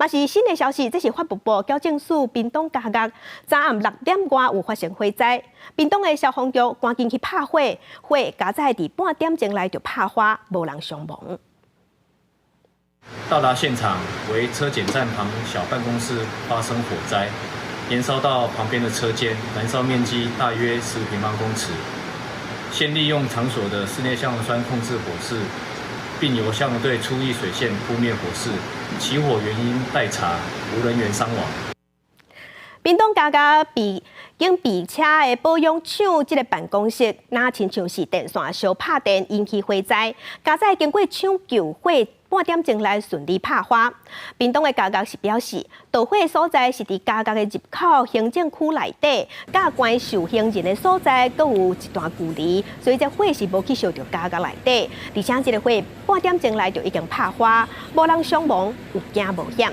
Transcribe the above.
但是新的消息，這是法務部矯正署屏東監獄，昨暗6點外有發生火災，屏東的消防局趕緊去拍火，火佳哉佇半點鐘內就拍花，無人傷亡。到達現場為車檢站旁小辦公室發生火災，延燒到旁邊的車間，燃燒面積大約15平方公尺。先利用場所的室內消防栓控制火勢，並由消防隊出溢水線撲滅火勢。起火原因待查，無人員傷亡。屏東監獄備警備車的保養廠這个辦公室，若親像是電線相拍電引起火災，佳哉經過搶救火半點鐘內順利拍花。屏東的監獄是表示，導火所在是佇監獄的入口行政區內底，佮關受刑人的所在閣有一段距離，所以這火是無去燒著監獄內底，而且這个火半點鐘內就已經拍花，無人傷亡，有驚無險。